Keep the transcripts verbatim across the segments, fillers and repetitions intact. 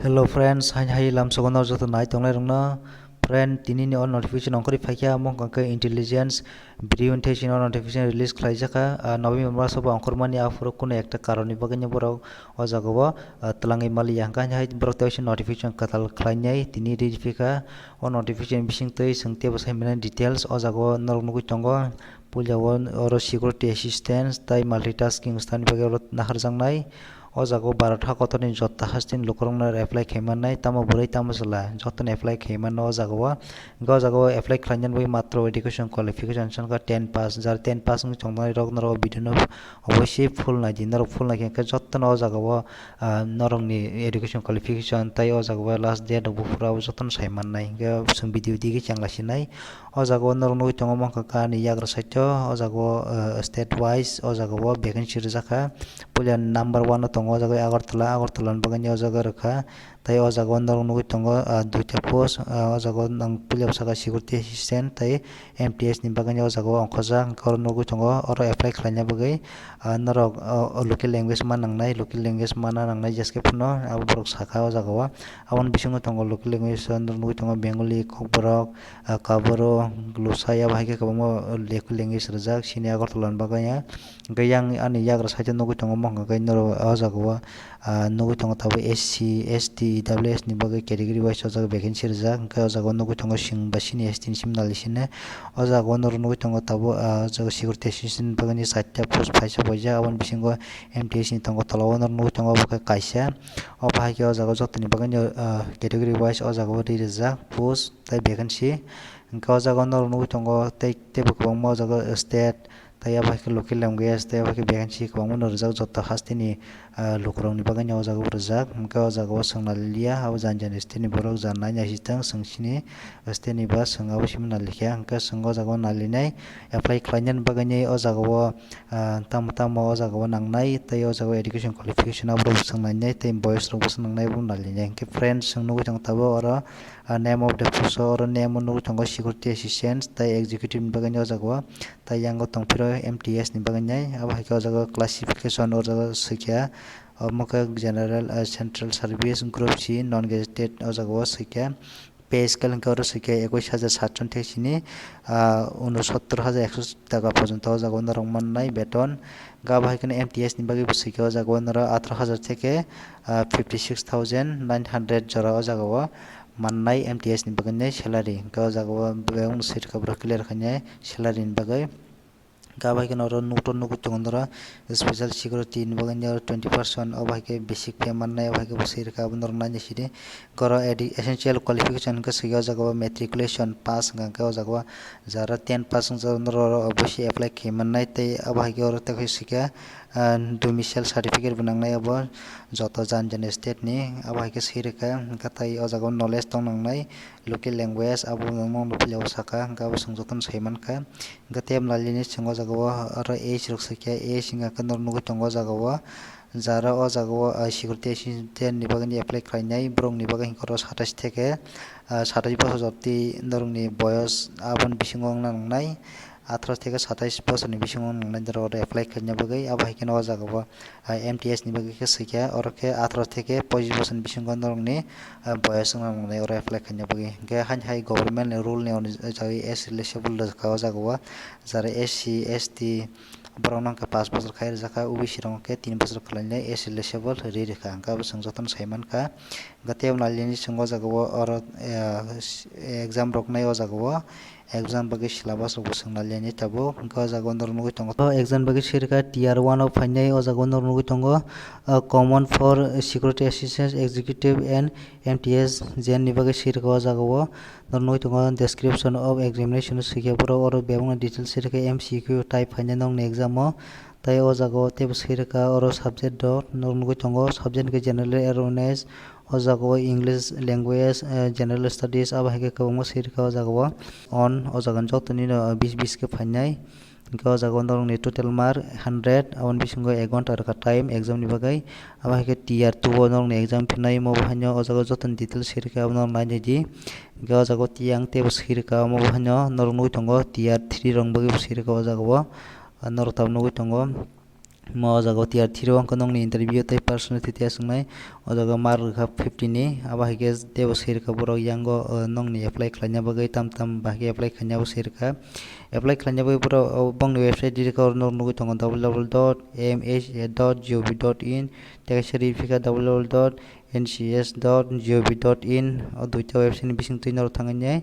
Hello friends, hain hai lamsogo no joto nai tongnai rokno. Friend, tini ni o notification ongkhorwi phaikha, omo hwnkha khe intelligence, biri unthai sini o notification release khlaijakha. Ah, November maso bo ongkhormani aphuru kuno ekta karonni bagwi no borok o jaga o, ah, twlangwi maliya, hwnkha hai borok tei notification kwtal khlainai tini riphaikha. O notification bising twi chwng teibo sai mannai details o jaga o norok nugwi tongo. Puila o oro security assistance tei multitasking stani bagwi oro naharjaknai. O jaga o Bharat ha kotorni joto hasteni lukurokno apply khai mannai, tamo bwrwi tamo chwla jotoni apply khai mano o jaga o. Hwnkhe o jaga o apply khlainani bagwi matro education qualification chwngkha ten pass, jar ten pass wngwi tongnai rok norok video no oboswi full naidi, norok full naikhe hwnkhe jotono o jaga o, ah, norokni education qualification tei o jaga o last date rok buphuru abo jotono sai mannai, hwnkhe chwng video digwi chengla sinai. O jaga o norok nugwi tongo, omo wngkha kha ani yagra side o, o jaga o, eh, state wise o jaga o vacancy rijak kha. Puila number one o tongo o jaga o Agartala, Agartala ni bagwi o jaga rwkha. Tei o jaga o norok nugwi tongo, ah, duita post, ah, o jaga o nang puila bwsakha security assistant tei M T S ni bagwi o jaga o ongkhorjak, hwnkhe oro nugwi tongo oro apply khlaina bagwi, ah, norok, ah, local language ma nangnai, local language mana nangnai jeskhe phano abo borok sakha o jaga o. Aboni bisingo tongo local language o norok nugwi tongo Bengali, Kokborok, ah, Kaboro, Lusai, abo hai khe kwbangma local language rijak chini Agartala ni bagwi. Hwnkhe yang ani yagra side o nugwi tongo, omo hwnkha khe norok o jaga o, ah, nugwi tongo tabuk S C, S T, E W S ni bagwi category wise o jaga vacancy rijak. Hwnkhe o jaga o nugwi tongo chwng ba chini S T ni simi nali sini. O jaga o norok nugwi tongo tabuk, ah, o jaga security assistant ni bagwi ni chaita post phaisa boijak, aboni bisingo M T S ni tongo, tola o norok nugwi tongo obo khe kaisa. Obo hai khe o jaga o jotoni bagwi no, ah, category wise o jaga o ri rijak post tei vacancy. Hwnkhe o jaga o norok nugwi tongo tei, teibo kwbangma o jaga o state tei abo hai khe local language tei abo hai khe vacancy kwbangma no rijak joto hasteni, ah, lukurokni bagwi no o jaga o rijak. Hwnkhe o jaga o chwng naliya abo jani jani state ni borok jan nai naisitwng chwng chini state ni ba chwng abo simi nalikha. Hwnkhe chwng o jaga o nalinai apply khlainani bagwi ni o jaga o, ah, tamo tamo o jaga o nangnai tei o jaga o education qualification abo rok bo chwng nainai tei boyos rok bo chwng nangnai abo nalinai. Hwnkhe friends, chwng nugwi tongo tabuk oro, ah, name of the post o, oro name o nugwi tongo security assistant tei executive ni bagwi ni o jaga o, tei yang o tongphiro M T S ni bagwi nai. Abo hai khe o jaga o classification o jaga o swikha, omo khe general, ah, central service group C non gazetted o jaga o swikha. Pay scale hwnkhe oro swikha ekush hajar satson thek sini, ah, unosottor hajar ekso taka porjonto o jaga o norok mannai beton. Hwnkhe abo hai kheno M T S ni bagwi bo swikha o jaga o norok atharo hajar theke, ah, fifty six thousand nine hundred jora o jaga o mannai M T S ni bagwi ni salary. Hwnkhe o jaga o bebak no swikha borok clear khainai salary ni bagwi. Hwnkhe abo hai kheno oro nukto nugwi tongo norok special security ni bagwi ni oro twenty percent, obo hai khe basic pay mannai, obo hai khe bo swikha abo norok naina sidi. Hwnkhe oro edi essential qualification hwnkhe swikha o jaga o matriculation pass hwnkha hwnkhe o jaga o jara ten pass wngjak norok oro obviously apply khe mannai tei abo hai khe oro tei swikha, ah, domicile certificate bo nangnai abo joto jani jani state ni, abo hai khe swikha hwnkhe tei o jaga o knowledge tong nangnai. Local language abo nung nung nukphilya o saka, hwnkhe abo chwng jotono sai mankha. Hwnkhe tei nalini chwng o jaga o aro age rok swikha, age hwnkha khe norok nugwi tongo o jaga o, jara o jaga o, ah, security assistant ni bagwi apply khlainai borok ni bagwi hwnkhe oro satais theke, ah, satais bosor jotoni norok ni boyos aboni bisingo wngna nangnai. Atharo theke satais bosorni bisingo wng nangnai norok oro apply khaina bagwi. Abo hai kheno o jaga o, ah, M T S ni bagwi khe swikha, oro khe atharo theke pochis bosorni bisingo norokni, ah, boyos wngna nangnai oro apply khaina bagwi. Hwnkhe haini hai government ni rule ni onujai age eligible rwkha o jaga o, jara S C, S T borok no hwnkhe pash bosor khai rwjakha, O B C rok khe tin bosor khwlainai age eligible ri rwkha, hwnkhe abo chwng jotono sai mankha. Hwnkhe tei nalini chwng o jaga o oro, ah, exam rok nai o jaga o. Exam bagwi syllabus rok bo swngna liya ni tabuk. Hwnkhe o jaga o norok nugwi tongo. O exam bagwi sirkha tier one o phainai o jaga o norok nugwi tongo, ah, common for security assistance executive and M T S J N ni bagwi sirkha o jaga o. Norok nugwi tongo description of examination swikha borok oro bebakno details sirkha M C Q type phainai nokni exam o. Tei o jaga o teibo sirkha oro subject rok norok nugwi tongo subject hwnkhe general awareness, o jaga o English language, eh, general studies, abo hai khe kwbangma swi rwkha o jaga o. On o jaga ni joto nini bis bis khe phainai. Hwnkhe o jaga o norokni total mark hundred, aboni bisingo ek ghonta rwkha time exam ni bagwi. Abo hai khe tier two o norokni exam phinai, omo bo haino o jaga o joto ni details swi rwkha, abo norok nai nai di. Hwnkhe o jaga o tiyang teibo swi rwkha, omo bo haino norok nugwi tongo tier three rok ni bagwi bo swi rwkha o jaga o. Norok tabuk nugwi tongo. Mo o jaga o tier three o wngkha nokni interview tei personality test wngnai. O jaga mark rwkha fifty ni, abo hai khe teibo swi rwkha borok yango, o, nokni apply khlaina bagwi tam tam bahai khe apply khlaina bo swi rwkha. Apply khlaina bagwi borok o bongni website ri rwkha, oro norok nugwi tongo W W W dot M H A dot G O V dot in, tei kaisa ri phikha W W W dot N C S dot G O V dot in, o duita website ni bising twi norok thangwi nai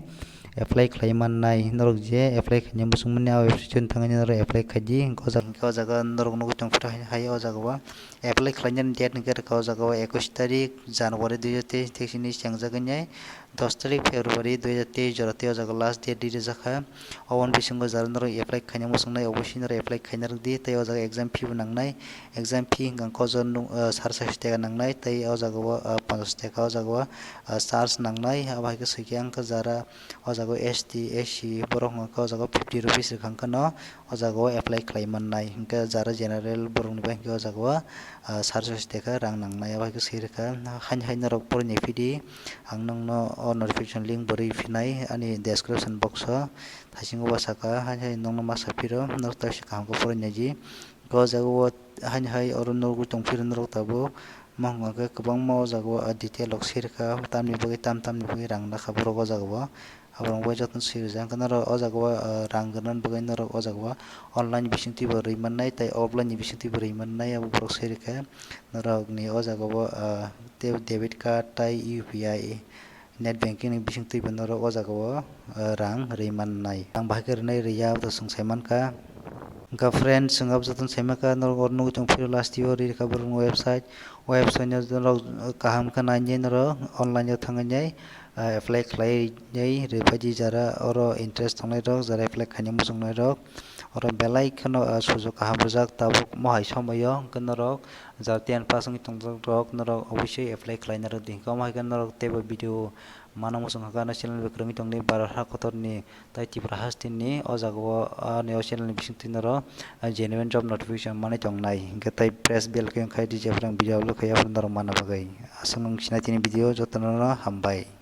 apply khlai mannai. Norok je apply khaina muchung mani, a website o thangwi norok apply khai di. Hwnkhe o jaga, hwnkhe o jaga norok nugwi tongphuru hai, hai o jaga o apply khlainani date hwnkhe rwkha o jaga o ekush tarik January dui hajar teis, teis ni chengjagwi nai dos tarik February dui hajar teis jora tei o jaga last date ri rijak kha. Oboni bisingo jara norok apply khaina muchungnai, obosai norok apply khaina rwdi, tei o jaga exam fee bo nangnai. Exam fee hwnkha khe o jaga nung, ah, sar saish taka nangnai, tei o jaga o, ah, ponchash taka o jaga o, ah, charge nangnai. Abo hai khe swi khe ang khe jara o jaga o S T, S C borok hwnkha khe o jaga o fifty rupees rwkha hwnkhe no o jaga o apply khlai mannai. Hwnkhe jara general borok ni bai hwnkhe o jaga o, ah, sar saish taka rang nangnai. Abo hai khe swi rwkha. Haini hai norok poroi nai phidi, ang nokno o notification link bo rwi phinai ani description box o. Thaisingo ba saka, hai hai nokno ma sa phiro, norok taisa kaham khe poroi nai di. O jaga o haini hai oro nugwi tong phiro norok tabuk. Mo hwnka khe kwbangma o jaga o, ah, detail rok swi rwkha, tamni bagwi tam, tamni bagwi rang lakha borok o jaga o. Aborok bai jotono swi rijak, hwnkhe norok o jaga o, ah, rang rwnani bagwi norok o jaga o online bising twi bo rwi mannai, tei offline ni bising twi bo rwi mannai, abo borok swi rwkha. Norokni o jaga o, ah, tei debit card tei U P I, net banking ni bising twi bo norok o jaga o, ah, rang rwi mannai. Rang bahai khe rwnai rwya abo to chwng sai mankha. Hwnkha friends, chwng abo jotono sai mankha, norok oro nugwi tong phiro last o ri rwkha borokni website. O website no norok kaham khe nainai norok online o thangwi nai, ah, apply khlai nai rwphai di jara oro interest tongnai rok, jara apply khaina muchungnai rok. Oro belai kheno, ah, sujok kaham rijak, tabuk mohai somoio hwnkhe norok jara ten pass wngwi tongjak rok norok obosai apply khlaina rwdi. Hwnkhe omo hai khe norok teibo video mano muchung hwnkhe ano channel bo kwrwngwi tongdi Bharat ha kotorni tei Tripura hasteni. O jaga o ani o channel ni bisingtwi norok, ah, genuine job notification manwi tongnai. Hwnkhe tei press bell khe wngkha di, jephru ang video upload khaio aphuru norok manna bagwi. Aswk nwng sinaitini video jotono hambai.